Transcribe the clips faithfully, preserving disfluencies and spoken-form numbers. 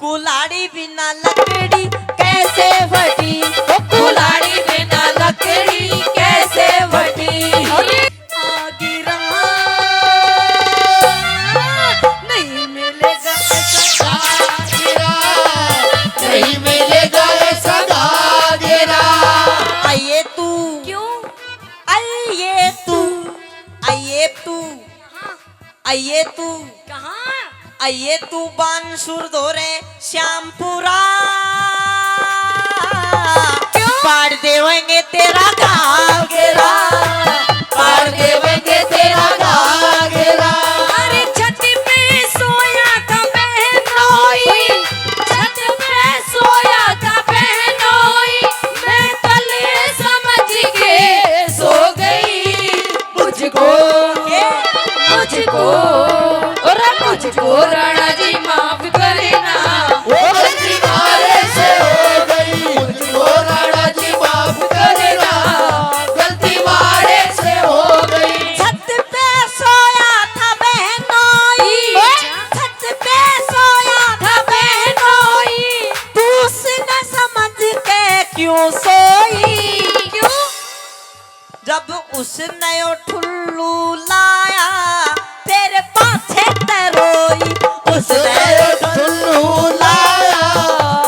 कुलाड़ी बिना लकड़ी कैसे फटी? ओ कुलाड़ी बिना लकड़ी कैसे फटी? अरे आगे रहा, नहीं मिलेगा ऐसा धागेरा, नहीं मिलेगा ऐसा धागेरा। आइए तू। क्यों? आइए तू। आइए तू। हाँ। आइए तू। कहाँ? आइए तू बांसुर धोरे श्यामपुरा। क्यों? पाड़ देवेंगे तेरा घाघरा, पाड़ देवेंगे तेरा घाघरा। अरे छत पे सोया था बहनोई, छत पे सोया था बहनोई, मैं कल समझ के सो गई। मुझको, मुझको, अरे मुझको राणा जी माफ करना, वो गलती मारे से हो गई। मुझको राणा जी माफ करना, गलती मारे से हो गई। छत पे सोया था बहनोई, छत पे सोया था बहनोई, तू उसने समझ के क्यों सोई? क्यों? जब उसने ओ ठुल्लू लाया, फिर पाछे ते रोई। उसने ओ ठुल्लू लाया,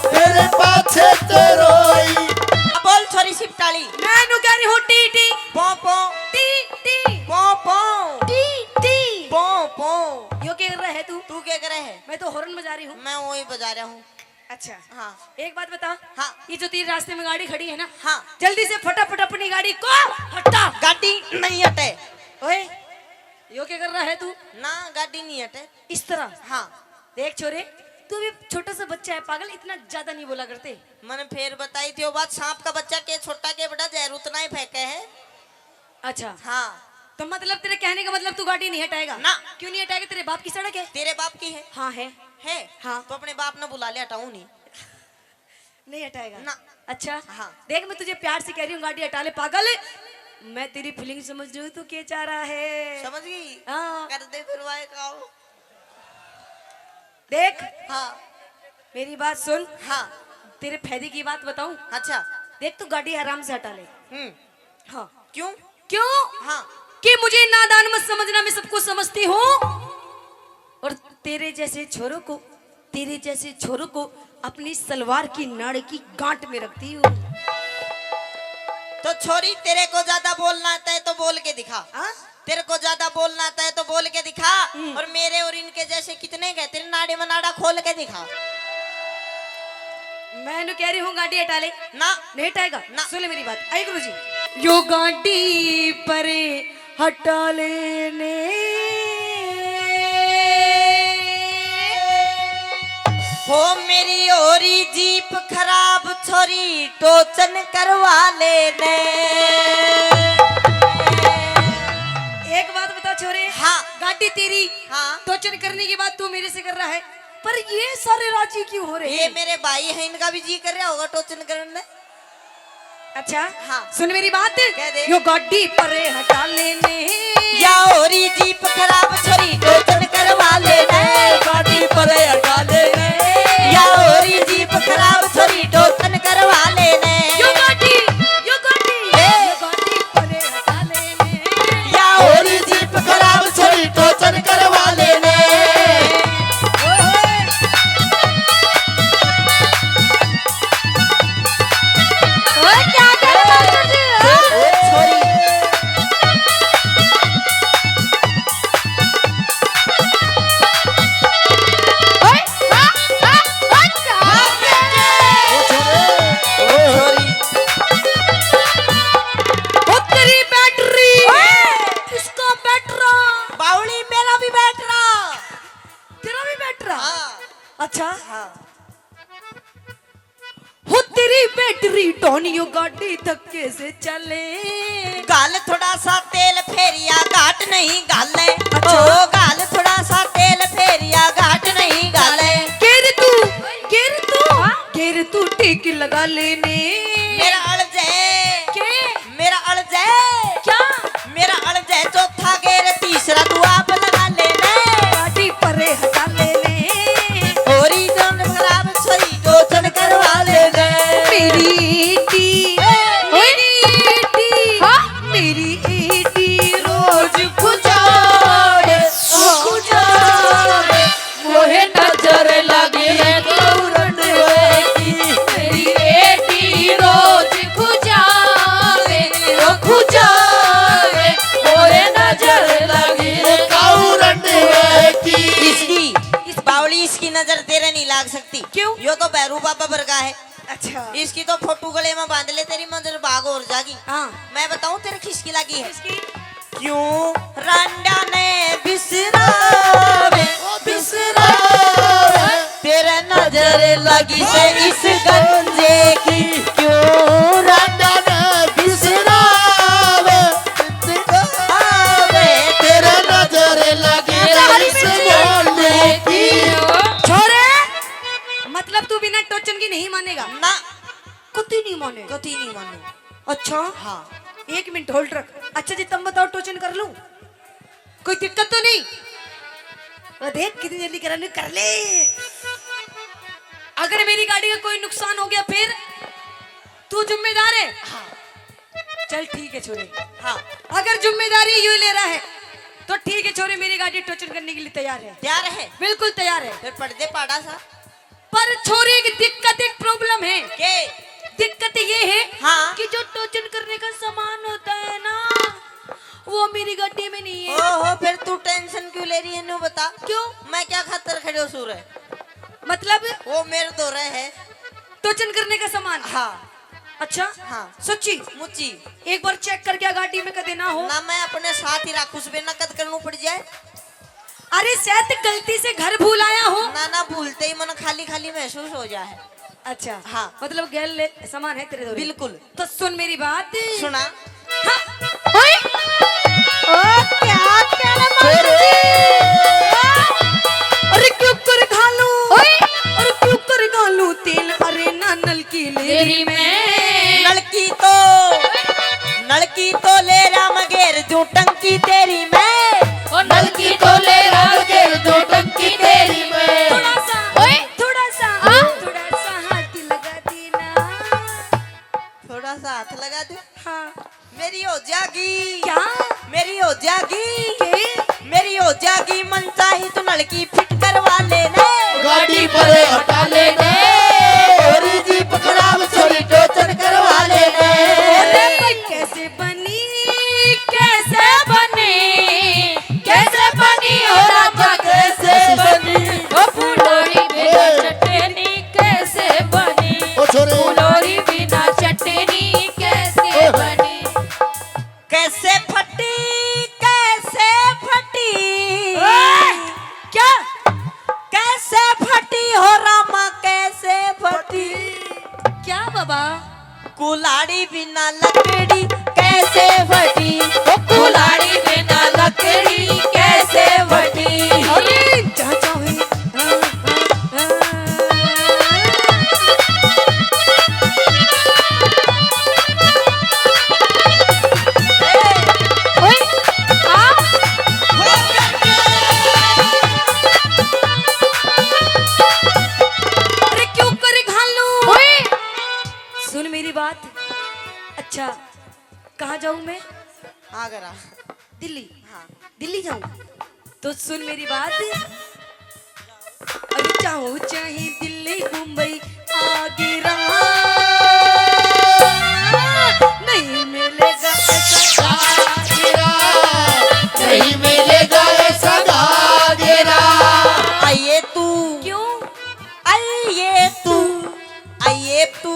फिर पाछे ते रोई। अब बोल छोरी सिपटाली। मैं नु कह रही हूँ टी टी। पो पो। T T. पो पो। T T. पो पो। यो क्या कर रहा है तू? तू क्या कर रहा है? मैं तो हॉर्न बजा रही हूँ। मैं वही बजा रहा हूँ। अच्छा। हाँ। एक बात बता। हाँ। ये जो तेरे रास्ते में गाड़ी खड़ी है ना, हाँ। जल्दी से फटाफट अपनी गाड़ी को हटा। गाड़ी नहीं हटे। ओए, यो क्या कर रहा है तू? ना, गाड़ी नहीं हटे। इस तरह? हाँ। देख छोरे, तू भी छोटा सा बच्चा है पागल, इतना ज्यादा नहीं बोला करते। मैंने फिर बताई थी वो बात, सांप का बच्चा के छोटा के बड़ा, जहर उतना ही फेंके है। अच्छा। हाँ। तो मतलब तेरे कहने का मतलब तू गाड़ी नहीं हटाएगा? ना। क्यों नहीं हटाएगा? तेरे बाप की सड़क है। तेरे बाप की है। हाँ है। है। हाँ। तो अपने बाप ने बुला ले, हटाऊं नहीं। नहीं हटाएगा? ना। अच्छा। हाँ। देख, मैं तुझे प्यार से कह रही हूँ, गाड़ी हटा ले पागल। मैं तेरी फीलिंग समझ रही हूँ, तू क्या चाह रहा है? समझ गई? हाँ। कर दे फिर वाए खाओ। देख। हाँ। मेरी बात सुन। हाँ। तेरे फायदे की बात बताऊं? अच्छा। देख, तू गाड़ी आराम से हटा ले। हम्म। हाँ। क्यों? क्यों? हाँ। कि मुझे नादान मत समझना, मैं सब कुछ समझती हूँ। और तेरे जैसे छोरों को, तेरे जैसे छोरों को अपनी सलवार की नाड़ की गांठ में रखती हूँ। तो छोरी, तेरे को ज्यादा बोलना आता है तो बोल के दिखा। हाँ? तेरे को ज्यादा बोलना आता है तो बोल के दिखा। हम्म। और मेरे और इनके जैसे कितने गए, तेरे नाड़े में नाड़ा खोल के दिखा। मैं नु कह रही हूँ, गाड़ी हटा ले। ना। नहीं हटाएगा? ना। सुन ले मेरी बात। आई गुरु जी। यो गाड़ी परे हटा लेने। हो मेरी होरी जीप खराब, छोरी टोचन करवा लेने। एक बात बता छोरे। हाँ। गाड़ी तेरी। हाँ। टोचन करने की बात तू मेरे से कर रहा है, पर ये सारे राजी क्यों हो रहे हैं? ये मेरे भाई हैं, इनका भी जी कर रहा होगा टोचन करने। अच्छा। हाँ। सुन मेरी बात। कह दे। यो गाड़ी परे हटा लेने। या होरी जीप खराब, छोरी टोचन करवा लेने। गाड़ी परे हटा लेने। या होरी जीप खराब, छोरी टोचन करवा लेने। यो गाड़ी, यो गाड़ी, ए। यो गाड़ी परे हटा लेने। या होरी जीप खराब, छोरी टोचन करवा लेने। ओए होए। ओए, क्या कर रहे हो मास्टर जी? ओ, छोरी। ओए, हाँ, हाँ, हाँ, क्या? ओ, छोरी। ओ, छोरी। ओ, तेरी बैटरी। ओए। किसका बैटरा? बावली, मेरा भी बैटरा। तेरा भी बैटरा? हाँ। अच्छा। हाँ। हो तेरी बैटरी डोनियो गाड़ी धक्के से चले। गाल थोड़ा सा तेल फेरिया घाट नहीं गाले। अच्छा। ओ गाल थोड़ा सा तेल फेरिया घाट नहीं गाले। गिर तू, गिर तू, हाँ? गिर तू टिक लगा लेने। मेरा अड़ जाए। के? मेरा अड़ जाए। क्या? मेरा अड़ जाए चौथा गेर, तीसरा तू आप लगा लेने। गाड़ी परे हटा लेने। होरी जन खराब, बाबा वर्गा है। अच्छा। इसकी तो फोटो गले में बांध ले, तेरी मंजर भाग और जागी। हाँ। मैं बताऊं तेरे खिसकी लगी है। इसकी क्यों रांडा ने बिसरावे, बिसरावे, तेरे नजर लगी से इस गंजे की। क्यों रांडा ने बिसरावे, बिसरावे, तेरे नजर लगी से इस गंजे की। छोरे, मतलब तू बिना टोचन की नहीं मानेगा? ना, कती नहीं माने। कती नहीं मानू। अच्छा, हाँ। एक मिनट होल्ड रख। अच्छा जी, तुम बताओ, टोचन कर लूं? कोई दिक्कत तो नहीं? वो देख, कितनी जल्दी करा, कर ले। अगर मेरी गाड़ी का कोई नुकसान हो गया, फिर तू जिम्मेदार है? हाँ। चल ठीक है छोरे, हाँ। अगर जिम्मेदारी यू ले रहा है तो ठीक है छोरे, मेरी गाड़ी टोचन करने के लिए तैयार है। तैयार है? बिल्कुल तैयार है। फिर पढ़ दे पाड़ा सा। पर छोरी, एक दिक्कत, एक प्रॉब्लम है। के? दिक्कत ये है हाँ। कि जो टोचन करने का सामान होता है ना, वो मेरी गाड़ी में नहीं है। ओहो, फिर तू टेंशन क्यों ले रही है, न्यू बता। क्यों? मैं क्या खातर खड़े सूर है? मतलब? वो मेरे दो रहे है। टोचन करने का सामान? हाँ। अच्छा। हाँ। सच्ची? मुच्ची। एक बार चेक कर गया गाड़ी में, कदे ना हो। ना, मैं अपने साथ ही रखूं, उसमें ना कद करनू पड़ जाए। अरे, शायद गलती से घर भूल आया हो। ना ना, भूलते ही मन खाली खाली महसूस हो जाए। अच्छा। हाँ। मतलब गैल ले सामान है तेरे दो? बिल्कुल। तो सुन मेरी बात। सुना। हाँ। ओए। ओ, क्या, क्या रे माता जी? अरे क्यों कर घालू? ओए। अरे क्यों कर घालू तेल? अरे ना नलकी लेरी में। नलकी तो, नलकी तो ले रहा मगेर दूं टंकी तेरी मैं। ओ नलकी तो ले रहा मगेर दूं टंकी तेरी मैं। थोड़ा सा, ओए, थोड़ा सा, थोड़ा सा हाथ लगा देना। थोड़ा सा हाथ लगा दे। हाँ। मेरी हो जागी। क्या? मेरी हो जागी। के? मेरी हो जागी मन चाही तो नलकी फिट करवा लेने। गाड़ी पर हटा लेने। और जीप खराब छोरी टोचन करवा लेने। अरे भाई कैसे बनी, कैसे बनी, कैसे बनी हो रामा, कैसे बनी? ओ फुलोरी बिना चटनी कैसे बनी? ओ छोरे। फुलोरी बिना चटनी कैसे बनी? कैसे फटी, कैसे फटी। ओए, क्या? कैसे फटी हो रामा, कैसे फटी। क्या बाबा? कुलाड़ी बिना लकड़ी कैसे फटी। ओ कुलाड़ी बिना लकड़ी कैसे फटी। अरे, चाचा है। ओए, आ। अरे, क्यों कर घालू? ओए। सुन मेरी बात। अच्छा, कहाँ जाऊं मैं? आगरा। दिल्ली। हाँ। दिल्ली जाऊं? तो सुन मेरी बात। अरे जाऊं चाहे दिल्ली, मुंबई, आगरा, नहीं मिलेगा ऐसा। नहीं मिलेगा ऐसा घाघरा। आइए तू, क्यों? आइए तू, आइए तू,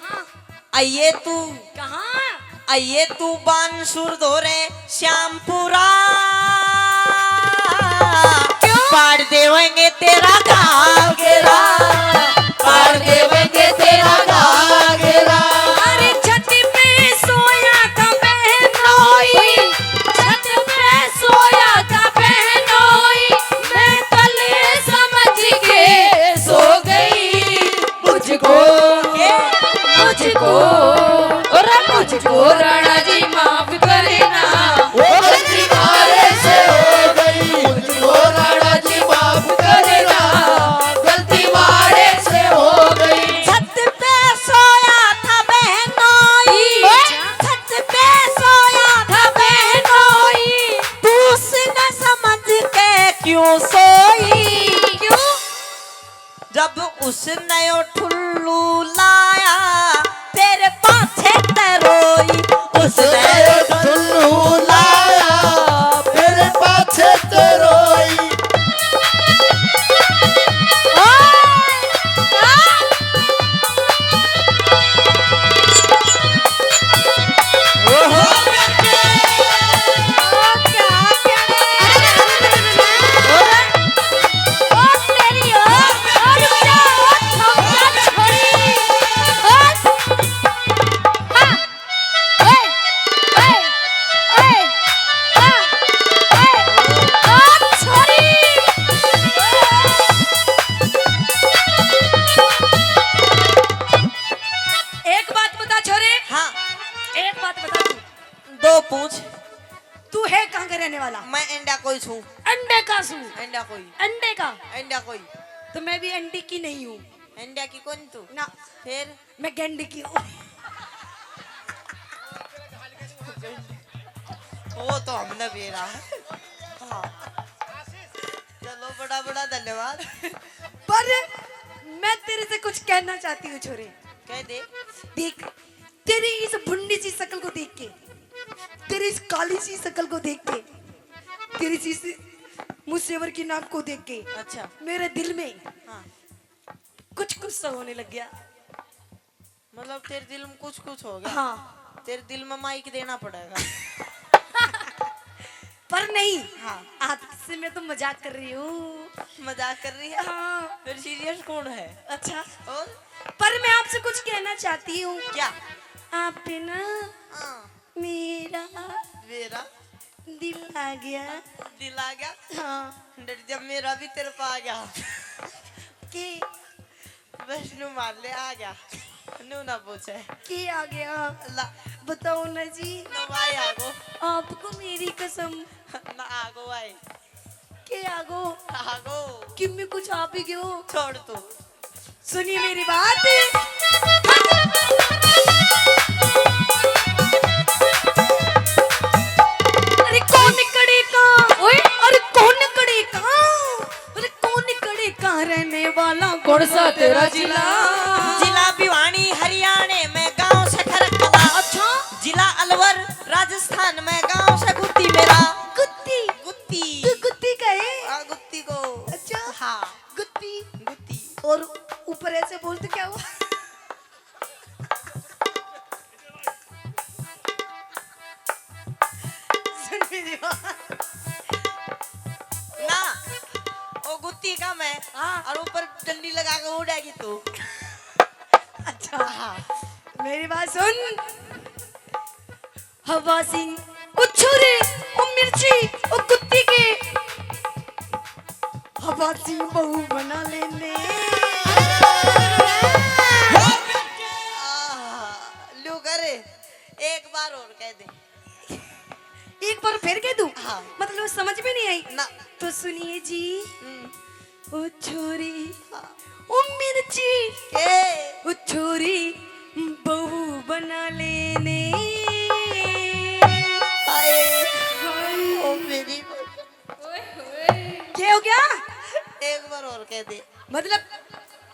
हाँ। आइए तू, कहाँ? आइए तू बानसुर धोरे श्यामपुरा। क्यों? पाड़ देवेंगे तेरा घाघरा, पाड़ देवेंगे तेरा घाघरा। अरे छत पे सोया था बहनोई, छत पे सोया था बहनोई, मैं कल समझ के सो गई। मुझको, मुझको, और मुझको राणा जी माफ करना। वो गलती मारे से हो गई, मुझको राणा जी माफ करना। गलती मारे से हो गई। छत पे सोया था बहनोई, छत पे सोया था बहनोई, तू उसने समझ के क्यों सोई? क्यों? जब उसने ओ ठुल्लू लाया, तेरे पाछे ते रोई। उसने ओ ठुल्लू पूछ। तू है कहाँ का रहने वाला? मैं इंडिया कोई छू। अंडे का सू? इंडिया कोई। अंडे का? इंडिया कोई। तो मैं भी अंडे की नहीं हूँ। इंडिया की कौन तू? ना। फिर? मैं गंड की हूँ। वो तो हमने बेरा। हाँ। चलो, बड़ा बड़ा धन्यवाद। पर मैं तेरे से कुछ कहना चाहती हूँ छोरे। कह दे। देख, तेरी इस भुंडी सी शक्ल को देख के, तेरी इस काली सी शक्ल को देख के, तेरी इस मुसेवर की नाक को देख के, अच्छा। मेरे दिल में हाँ। कुछ कुछ सा होने लग गया। मतलब तेरे दिल में कुछ कुछ हो गया। हाँ। तेरे दिल में माइक देना पड़ेगा। पर नहीं। हाँ। आपसे मैं तो मजाक कर रही हूँ। मजाक कर रही है? हाँ। फिर सीरियस कौन है? अच्छा। और? पर मैं आपसे कुछ कहना चाहती हूँ। क्या? आप पे ना हाँ। मेरा मेरा दिल आ गया। दिल आ गया? हाँ। डर जा, मेरा भी तेरे पे आ गया। के? वैष्णो मार ले, आ गया। नू ना पूछे। के आ गया? ला। बताओ ना जी। ना भाई आ गो। आपको मेरी कसम। ना आ गो भाई। के आ गो? आ गो। कि मैं कुछ आप ही गयो। छोड़ तू। सुनिए मेरी बात। अरे कौन कड़े का? ओए। अरे कौन कड़े का? अरे कौन कड़े का रहने वाला? कौन सा तेरा जिला? जिला भिवानी हरियाणा में, गांव से खरकला। अच्छा। जिला अलवर राजस्थान में, गांव से गुत्ती मेरा। गुत्ती? गुत्ती। तू गुत्ती का है? हाँ, गुत्ती को। अच्छा। हाँ। गुत्ती। गुत्ती। और ऊपर ऐसे बोल तो क्या हुआ? सुन मेरी बात। ना, ओ गुत्ती का मैं। हाँ। और ऊपर डंडी लगा के उड़ेगी तू। अच्छा। हाँ। मेरी बात सुन। हवा सिंह, ओ छोरे, ओ मिर्ची, ओ कुत्ती के। हवा सिंह बहू बना लेने। आह, लो कर, एक बार और कह दे। एक बार फिर कह दूं? हाँ। मतलब समझ में नहीं आई? ना। तो सुनिए जी। हम्म। ओ छोरी, हाँ। ओ मिर्ची, ए। ओ छोरी, बहू बना लेने। हाय। हाय। ओ मेरी। ओए होए। क्या हो गया? एक बार और कह दे। मतलब,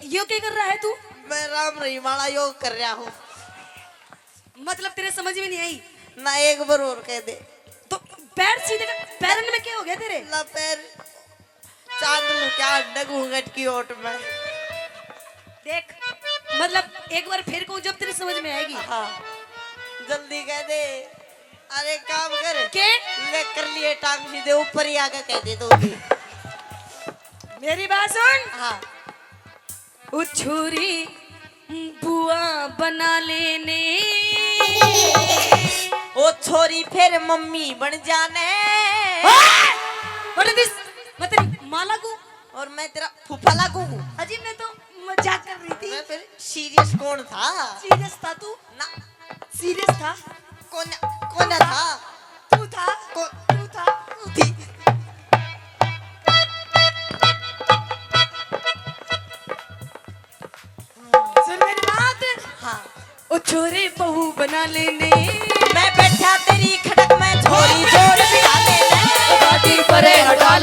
यो क्या कर रहा है तू? मैं राम रहीम वाला योग कर रहा हूँ। मतलब, तेरे समझ में नहीं आई? ना, एक बार और कह दे। तो पैर सीधे कर, पैरन में क्या हो गया तेरे? ना, पैर चांद लुक्या अंडे घूंघट की ओट में। देख, मतलब, एक बार फिर कहूँ, जब तेरे समझ में आएगी। हाँ, जल्दी कह दे। अरे, काम कर। के? ले कर लिए टांग सीधे, ऊपर ही आके कह दे तू भी। मेरी बात सुन। हाँ। ओ छोरी, बुआ बना लेने। ओ छोरी, फिर मम्मी बन जाने। ओए! What is this? मैं तेरी माँ लागू? और मैं तेरा फूफा लागू हूँ। अजी, मैं तो मजाक कर रही थी। मैं फिर सीरियस कौन था? सीरियस था तू? ना। सीरियस था? कौन, कौन था? तू था? कौन? तू था? तू थी। सुन मेरी बात। हाँ। ओ छोरे बहू बना लेने। मैं बैठा तेरी खटक में छोरी जोड़ बिठा लेने। गाड़ी परे हटा